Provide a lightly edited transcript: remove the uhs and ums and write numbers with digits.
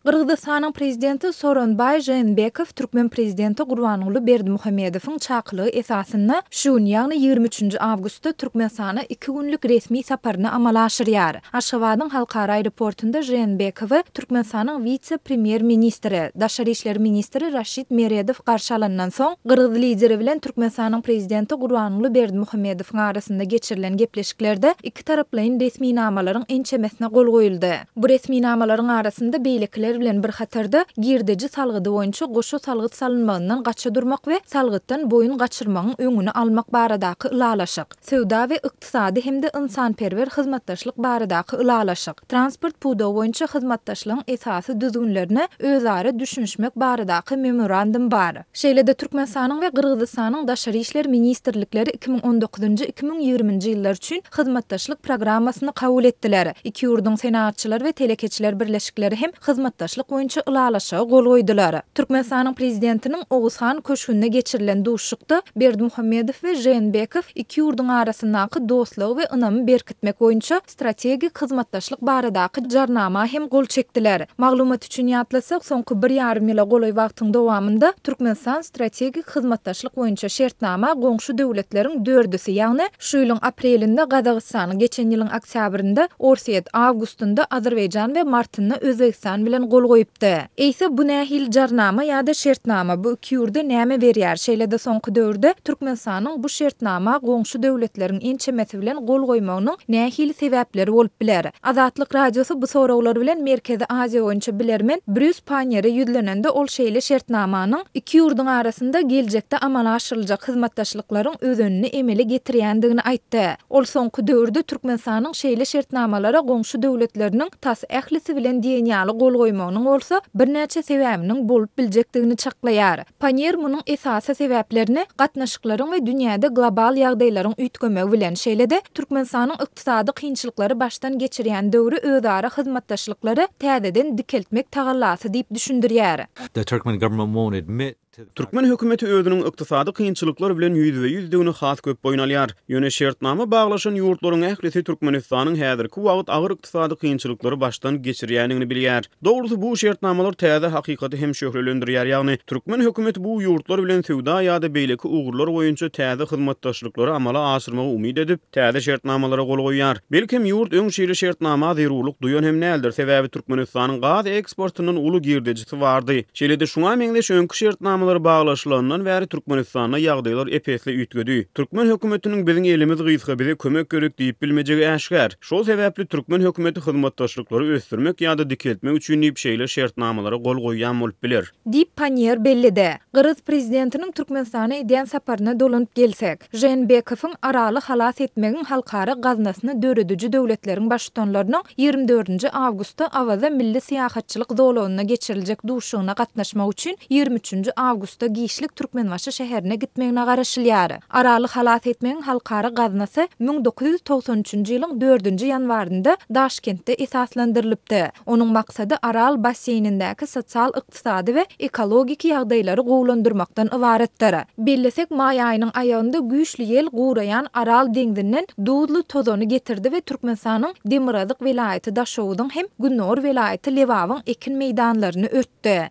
Gyrgyzystanyň Prezidenti Sooronbaý Žeenbekow türkmen Prezidenti Gurbanguly Berdimuhamedowyň çakylygy esasynda şu gün, ýagny 23 nji awgustda Türkmenistana iki günlük resmi saparyny amala aşyrýar. Aşgabadyň halkara aeroportunda Žeenbekowy Türkmenistanyň wise-premýer-ministri, daşary işler ministri Raşid Meredow garşy alandan soň, gyrgyz Lideri bilen Türkmenistanyň Prezidenti Gurbanguly Berdimuhamedowyň arasynda geçirilen gepleşiklerde ikitaraplaýyn resminamalaryň ençemesine gol goýuldy. Bu resminamalaryň arasynda beýlekiler bilen bir hatarda, girdeji salgydy boýunça goşa salgyt salynmagyndan gaça durmak we salgytdan boýun gaçyrmagyň öňüni almak baradaky ylalaşyk, söwda we ykdysady hem-de ynsanperwer hyzmatdaşlyk baradaky ylalaşyk, transport pudagy boýunça hyzmatdaşlygyň esasy düzgünlerine özara düşünişmek baradaky memorandum bar. Şeýle-de Türkmenistanyň we Gyrgyzystanyň Daşary işler ministrlikleri 2019-njy, 2020-nji ýyllar üçin hyzmatdaşlyk programmasyny kabul etdiler. Iki ýurduň Senagatçylar we telekeçiler birleşikleri hem hyzmatdaşlyk boýunça ylalaşyga gol goýdular. Türkmenistanyň Prezidentiniň Oguzhan köşgünde geçirilen duşuşykda Berdimuhamedow we Žeenbekow iki ýurduň arasyndaky dostlugy we ynamy berkitmek boýunça strategik hyzmatdaşlyk baradaky Jarnama hem gol çekdiler. Maglumat üçin ýatlasak, soňky bir ýarym ýyla golaý wagtyň dowamynda Türkmenistan strategik hyzmatdaşlyk boýunça şertnama goňşy döwletleriň dördüsi, ýagny şu ýylyň aprelinde Gazagystan, geçen ýylyň oktýabrynda Orsýet, awgustynda Azerbaýjan we martynda Özbegistan bilen gol goýupdy. Eýse, bu nähili jarnama ýa-da şertnama, bu iki ýurda näme berýär? Şeýle-de soňky döwürde Türkmenistanyň bu şertnama goňşy döwletleriň ençemesi bilen gol goýmagynyň nähili sebäpleri bolup biler? Azatlyk Radiosy bu soraglar bilen Merkezi Aziýa boýunça bilermen Brýus Panniýere ýüzlenende ol şeýle şertnamanyň iki ýurduň arasynda geljekde amala aşyryljak hyzmatdaşlyklaryň özenini emele getirýändigini aýtdy. Ol soňky döwürde Türkmenistanyň şeýle şertnamalara goňşy döwletleriniň tas ählisi bilen diýen ýaly gol goýmagynyň bolsa birnäçe sebäbiniň bolup biljekdigini çaklaýar. Panniýer munuň esasy sebäplerini gatnaşyklaryň we dünýäde global ýagdaýlaryň üýtgemegi bilen, şeýle-de Türkmenistanyň ykdysady kynçylyklary başdan geçirýän döwri özara hyzmatdaşlyklary täzeden dikeltmek tagallasy diýip düşündirýär. The Turkmen government won't admit to the Türkmen hökümeti özüniň ykdysady kynçylyklar bilen ýüzbe-ýüzdigini has köp boýun alýar. Ýöne şertnama baglaşan ýurtlaryň ählisi Türkmenistanyň häzirki wagt agyr ykdysady kynçylyklary başdan geçirýändigini bilýär. Dogrusy, bu şertnamalar täze hakykaty hem şöhlelendirýär, ýagny türkmen hökümeti bu ýurtlar bilen söwda ýa-da beýleki ugurlar boýunça täze hyzmatdaşlyklary amala aşyrmagy umyt edip, täze şertnamalara gol goýýar. Belkem, ýurt öň şeýle şertnama zerurlyk duýan hem däldir, sebäbi Türkmenistanyň gaz eksportyndan uly girdejisi bardy. Şeýle-de şuňa meňzeş öňki şertnamalar baglaşylandan bäri Türkmenistanda ýagdaýlar ep-esli üýtgedi. Türkmen hökümetiniň biziň elimiz gysga, bize kömek gerek diýip bilmejegi äşgär. Şol sebäpli türkmen hökümeti hyzmatdaşlyklary ösdürmek ýa-da dikeltmek üçin diýip şeýle şertnamalara gol goýýan bolup biler. Diýip, Panniýer belledi. Gyrgyz prezidentiniň Türkmenistana edýän saparyna dolanyp gelsek, Žeenbekowyň Araly halas etmegiň halkara gaznasyny dörediji döwletleriň baştutanlarynyň 24 nji awgustda Awaza milli syýahatçylyk zolagynda geçiriljek duşuşygyna gatnaşmak üçin 23 nji awgustda giçlik Türkmenbaşy şäherine gitmegine garaşylýar. Araly halas etmegiň halkara gaznasy 1993-nji ýylyň dördünji ýanwarynda Daşkentde esaslandyrylypdy. Onuň maksady Aral basseýnindäki sosial-ykdysady we ekologik ýagdaýlary gowulandyrmakdan ybaratdyr. Bellesek, maý aýynyň aýagynda güýçli ýel guraýan Aral deňzinden duzly tozany getirdi we Türkmenistanyň demirgazyk welaýaty Daşoguzyň hem gündogar welaýaty Lebabyň ekin meýdanlaryny örtdi.